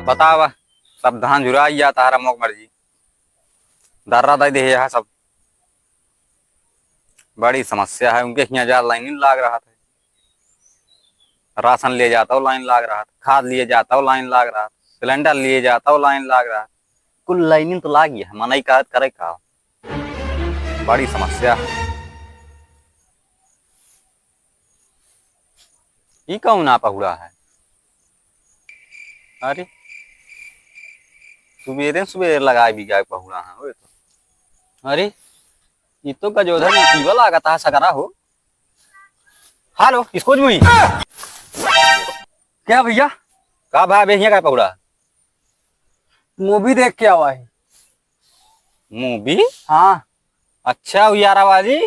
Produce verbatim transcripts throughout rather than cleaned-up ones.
बतावा, सब धान झुराइ जात है, तारा मोक मर्जी। दर्रा दइ दे है सब। बड़ी समस्या है, उनके हियाँ जा लाइन लाग रहत है। राशन लिए जात हो लाइन लाग रहत, खाद लिए जात हो लाइन लाग रहत, सिलेंडर लिए जात हो लाइन लाग रहत। कुल लाइन तो लागी है, मनई का करे का? बड़ी समस्या है। ई कौन आ पहुड़ा है? अरे, सुबेरे सुबेरे लगाए भी गए पहुड़ा है, ओए तो। अरे, ई तो गजोधर नतीबा लागत है, सकरा हो। हेलो, excuse me। क्या भैया? का भाई, अबे हियाँ का पहुड़ा? मूवी देख के आवा है। मूवी? हाँ। अच्छा, उयारा वाली?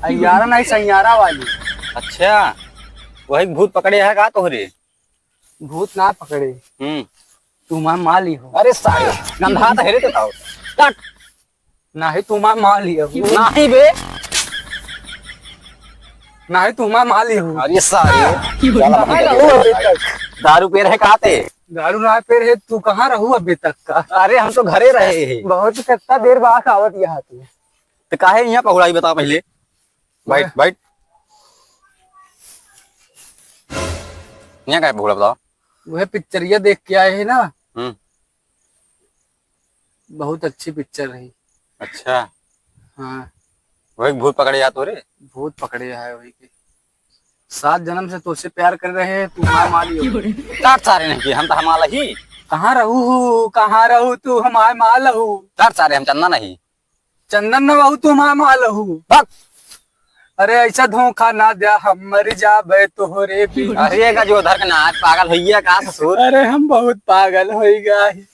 अयारा नहीं, सैयारा वाली। अच्छा, वही भूत पकड़े है का तोहरे? भूत ना पकड़े। हम्म। तुम्हार माल ही हो। अरे सारे, गंधा तो हेरे तो ताओ। काट। नहीं, तुम्हार माल ही हो। नहीं बे। नहीं, तुम्हार माल ही हो। अरे सारे, साला कहाँ भाई रहू अभी तक? दारू पी रहे कहाँ थे? दारू ना पी रहे, तू कहाँ रहू अभी तक का? अरे हम तो घरे रहे हैं। बहुत कितना देर बाद आवत यहाँ तू। तो काहे यहाँ पहुड़ाई बता पहले? बैठ, वह बैठ। यहाँ काहे पहुड़ा बताओ? वह पिक्चरिया देख के आए हैं ना। हम्म। बहुत अच्छी पिक्चर रही। अच्छा। हाँ। वही भूत पकड़े या तोरे? भूत पकड़े है वही के। सात जन्म से तोसे प्यार कर रहे हैं, तू हमार माल ही हो। काट सारे नहीं कि हम तो हमार ही। कहाँ रहू, कहाँ रहू, तू हमार माल हो। काट सारे हम चंदा नहीं। चंदन न बहू, तू हमार माल हो। बक। अरे ऐसा धोखा ना द्या, हम मर जाबे तोहरे बिन। अरे गजोधर के नाच पागल होइया का ससुर? अरे हम बहुत पागल होइगा ही।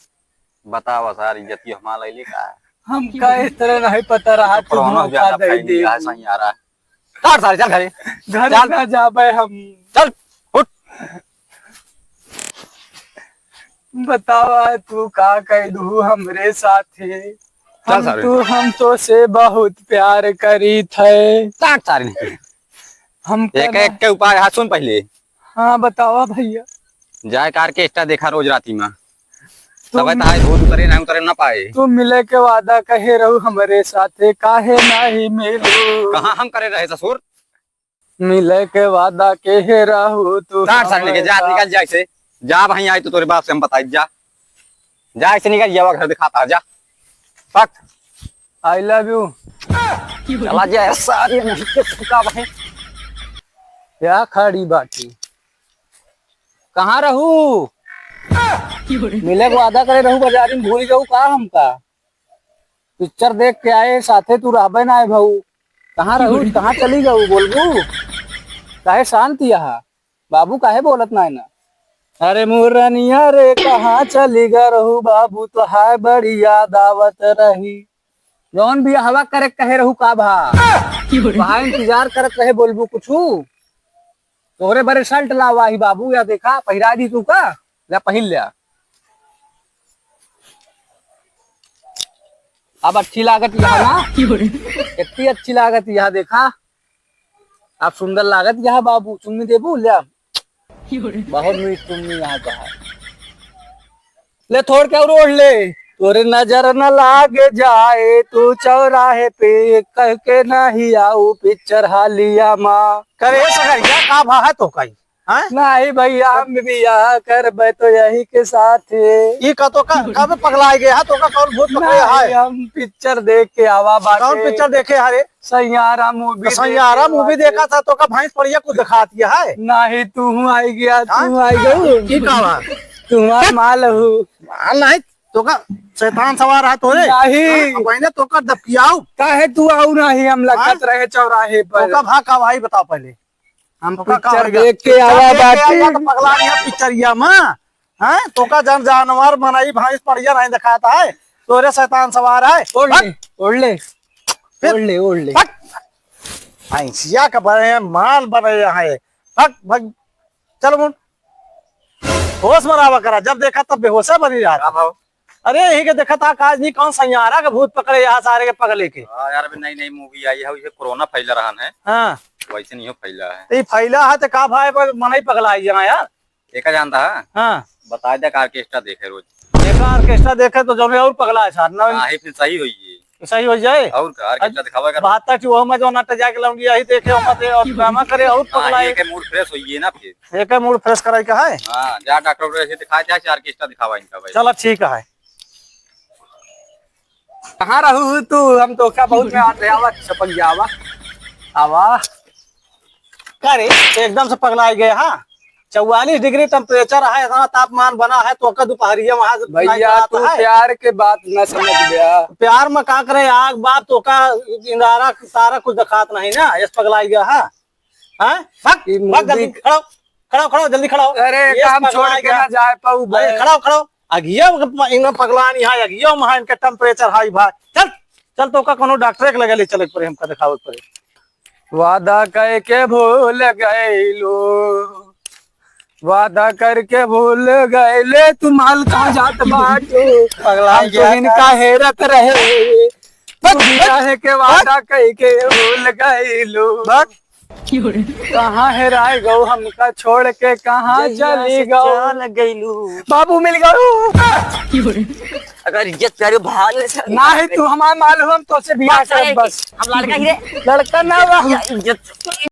बतावा सार, इज्जतिया हमार लइले का? हमका इस तरह नहीं पता रहा, तो तू पुराना धोखा ज्यादा दे फैल दे। गया है सैयारा। काट सारे, चल घरे। घर चल। ना जाबे हम। चल, उठ। बतावा तू का कह दू हमरे साथे। चल हम सारे। तू, हम तोसे बहुत प्यार करीत है। काट सारे नहीं। हम एक कहना एक के उपाय है, सुन पहले। हाँ, बतावा भैया। जाए के ऑर्केस्ट्रा देखा रोज राती में। तुम तबे ताई भूत उतरे ना, उतरे ना पाए। तुम मिले के वादा कहे रहू हमरे साथे, काहे नाही मिलू? कहाँ हम करे रहे ससुर? मिले के वादा कहे रहू तू काट सारे लेके जा, हमरे निकल जा इसे। जा भाई, आई तो तोरे बाप से हम बताई, जा। जा इसे निकल, जावा घर दिखाता, जा। पक। I love you। चला जा सारे नहीं के फुका भाई। क्या खड़ी बाटी? कहाँ रहू? मिले के वादा करे रहू बाजारी में, भूल गऊ का हमका? पिक्चर देख के आए, साथे तू रहबे ना है भाऊ। कहाँ रहू, कहाँ चली गऊ, बोलबू? काहे शांत यहाँ? बाबू काहे बोलत ना है ना? अरे मोरनिया रे, कहाँ चली ग रहू बाबू, तो हाय बड़ी याद आवत रही। जौन भी हवा करे कहे रहू का भा? वहाँ इंतजार करत रहे, बोलबू कुछू? तोहरे बरे शर्ट लावा ही बाबू, या देखा, पहिरा दी तू का? ले पहिर ले। अब अच्छी लागत यह ना? कितनी अच्छी लागत यह, देखा। अब सुंदर लागत यह बाबू, चुम्मी देबू, ले। बहुत मीठ चुम्मी यहाँ का है। ले थोड़ के और ओढ़ ले। तोरे नजर न लाग जाए तू चौराहे पे, कह के नाही आऊ पिक्चर हालिया माँ। करे सगरिया का भा है तो कहीं? हैं? नाही भैया, हम बियाह करबे तो यही के साथे। ई का तो का, का में पगला गए है, तो का कौन भूत पकड़े नाही, है? हम पिक्चर देख के आवा बाटे। कौन पिक्चर देखे है रे? सैयारा मूवी तो सैयारा देखे मूवी बाटे। देखा था, तो का भैंस पड़िया कुछ दिखा दिया है? नाही, तू हूँ आई गया, हाँ? तू आई गऊ। ई का बा? तुम्हार माल हूँ। माल नहीं, तो का शैतान सवार है तोरे? नहीं। हाँ, अब इन्हें तो का दबकियाऊ। काहे तू आऊ नाही, हम लखत हाँ? रहे चौराहे पर। तो का भा का भाई बताओ पहले। हम तो का पिक्चर का देख के पिक्चर आवा देख के बाटी। आवा तो पगला रही है पिक्चरिया में। हैं? तो का जन जानवर मनई भैंस पड़िया नहीं दिखाता है। तोरे शैतान सवार है। ओढ़ ले, हट। ओढ़ ले। फिर ओढ़ ले, ओढ़ ले। हट। भैंसिया का बने हैं, माल बने हैं। हट, भाग। चल मुन। होश में रहा करा, जब देखा तब बेहोशा बनी रहा। का भाव? अरे, यही के देखा था, काज नहीं कौन सैयारा का भूत पकड़े यहाँ सारे के पगले के। हाँ यार, अभी नई नई मूवी आई है, उसे कोरोना फैला रहन है। हाँ। वैसे नहीं हो फैला है। तो ये फैला है तो का भाई, पर मनई पगला ही जाए यार। एका जानता है? हाँ। बताइ द्या का orchestra देखे रोज। देखा, orchestra देखे तो जौने और पगलाए सार ना। हाँ, ये फिर सही होई है। सही होइ जाए। और का, orchestra दिखावा कर। बात तो वो में जो नट जाके लौंडिया ही देखे, ओमा ते और drama करे और हाँ, पगलाए। ये के mood fresh होई है ना फिर। ये के mood fresh कराई का है? हाँ, जा doctor को ऐसे दिखा, जा orchestra दिखावा इनका भाई। चला ठीक है। कहाँ रहू तू? हम तो का बहुत में आते, आवा, चपक जा, आवा। आवा। का रे, एकदम से पगलाइ गए, हाँ? चौवालीस degree temperature है, इतना तापमान बना है, तो का दोपहरिया वहाँ से भैया, तू है? प्यार के बात न समझ गया। प्यार में का करे, आग बाप, तो का इंदारा सारा कुछ दिखात नहीं ना, यस पगलाइ गया है। हाँ? भाग, ई भाग जल्दी, मूवी खड़ा हो, खड़ा हो, खड़ा हो, जल्दी खड़ा हो। अरे, ये काम छोड़ पगलाइ के गया। ना जाए पाऊ अरे, बे। खड़ा हो, खड़ा हो। अगिया इनका पगलानी है, अगिया में है, इनका temperature high भाई। चल, चल, तो का कोनो डॉक्टर के लगे ले चले के पड़े, हमका दिखावे के पड़े। वादा करके भूल गइलू, वादा करके भूल गइले, तू माल कहाँ जात बाटू? पगला हम गया तो इनका का? हेरत रहे, बस, तू बस, बियाह के वादा बस। कइके भूल गइलू। बस। कहाँ हेराय गऊ हमका छोड़ के, कहाँ जहिया चली से गऊ? चल गइलू। बाबू मिल गऊ। अगर इज्जत प्यारी भाग ले सर। नाही, तू हमार माल हो, हम तोसे बियाह बात करब करे बस। हम लड़का ही रे। लड़का ना बा। इज्जत